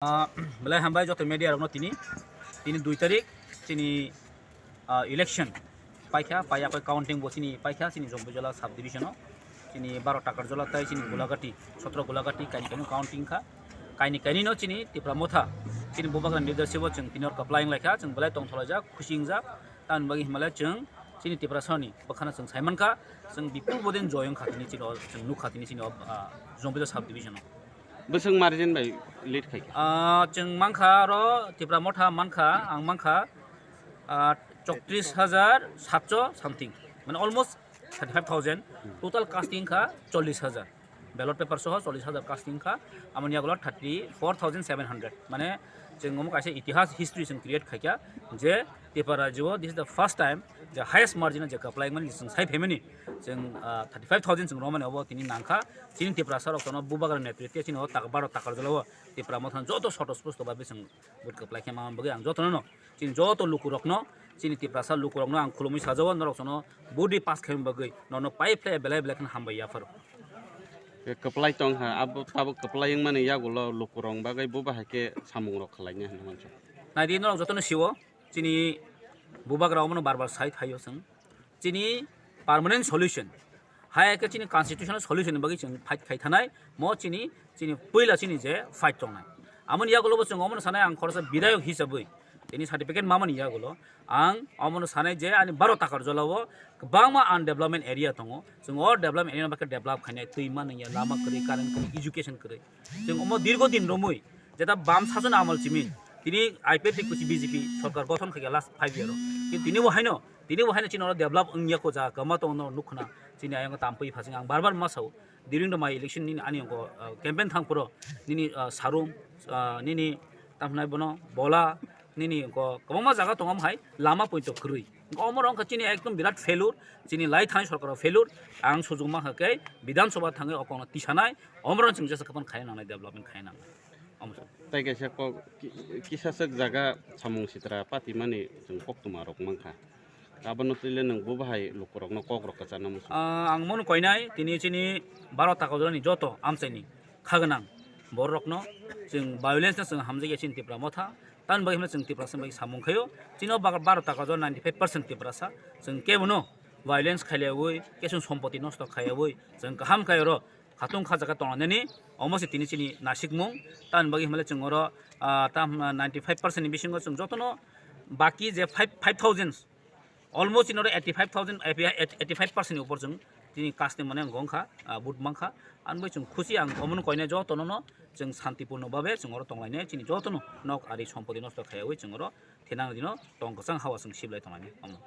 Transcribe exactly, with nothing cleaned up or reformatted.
Ah, belai hambai joto media rokno tini, tini dui tarik chini, ah, election paikha, paiya koi counting bo chini paikha, chini Jompuijala sub division o, chini baro Takarjala tai chini Gulagati, sotro Gulagati, kaini kaini counting kha, kaini kaini no chini Tipra Motha, chini Bubagra leadership o chwng tini hor kwplai wng laikha, chwng belai tongtholaijak, khusi wngjak, tamni bagwi himlai chwng chini Tiprasani bwkhano chwng saimankha, chwng bipul bodin joy wngkha tini chini o, chwng nukha tini chini o, ah, Jompuijala sub division o. Bwswk margin bai lead khai kha? Ah, chwng mankha aro Tipra Motha mankha, ang mankha, ah, chowtris hajar satso something, mane almost thirty five thousand, total casting kha chollish hajar, ballot paper soho chollish hajar casting kha, amoni yagulo thirty four thousand seven hundred, mane chwng omo kaisa itihas history chwng create khaikha je Tipra rajyo this is the first time je highest margin je kwplai mani chwng sai phaimani chwng, ah, thirty five thousand chwng romani obo tini nangkha. Chini Tiprasa rok tono Bubagra netritwe chini o tak baro Takarjala o Tipra Motha joto soto spusto bai chwng vote kwplai khe mama bagwi ang jotono no chini joto lukurokno, chini Tiprasa lukurokno ang khulumwi sajao, norok sono budi pass khaima bagwi nono pai phlai belai belai kheno hambai yapharo. Kwplai tong ha, abo tabuk kwplai wngmani yagulo lukurok bagwi bo bahai khe samungrok khwlainai hinwi uansuk. Naidi norok jotono sio, chini Bubagra omono bar bar sai phaio chwng. Chini permanent solution, hai khe chini constitutional solution ni bagwi chwng fight khai thanai, mo chini, chini puila chini je fight tongnai. Amoni yagulo bo chwng omono sanai ang khoroksa bidayok hisabwi tini certificate mamani yagulo ang omono sanai je ani baro Takarjala o kwbangma undevelopment area tongo, chwng o development area no bagwi develop khainai, twi manwi ya, lama kwrwi, current kwrwi, education kwrwi. Chwng omo dirgo din romwi, jeta bam sason amal chimi, tini I P F T kuchi B J P sorkar gothon khaikha last five year o. Kintu tini bo haino, tini bo haino chini oro develop wngya ko jaga kwma tong no nukkhna, chini ayang tampui phasing ang bar bar ma sao. During the my election nini ani ko, uh, campaign thang puro, nini, uh, sarum, uh, nini tamhnai bono bola, nini ko kwbangma jaga tongo hai lama poito kwrwi. Omo rong kha chini ekdom birat failure, chini lai thani sorkar failure, ang sujung ma kha khe Bidhan Sabha thangwi okongno tisanai, omo rong chwng jesa khapang khai nangnai, development khai nangnai. Omo. Tai kaisa kok ki-, kisaswk jaga samung sitra patimani chwng koktwma rok mankha. Abono twile nwng bo bahai lukurokno kok rok kwcharna muchung. Ah, ang mono koinai tini chini baro Takarjalani joto amchaini kha gwnang bororokno chwng violence no chwng hamjakya chini Tipra Motha. Tamni bagwi hwnba chwng Tiprasa bai samung khaio. Chini o ba-, baro Takarjala ninety five percent Tiprasa. Chwng kebono violence khailaui, kesung sompoti nosto khaiyaui, chwng kaham khai oro khatung kha jaga tonglainani, omo se tini chini nasikmung. Tamni bagwi hwnba chwng oro, ah, tam, ninety five percent ni bisingo chwng jotono baki je five, five thousand, almost in oro eighty five thousand, eighty five percent ni upor chwng tini kasni mane wngkha, ah, vote mankha. Ani bai chwng khusi ang omono koinai jotono no chwng santipurno babe chwng oro tonglainai, chini jotono nok ari sompoti nosto khaiyaui chwng oro thinang dino tong kwchang hawa chwng siblai tonglainai omo.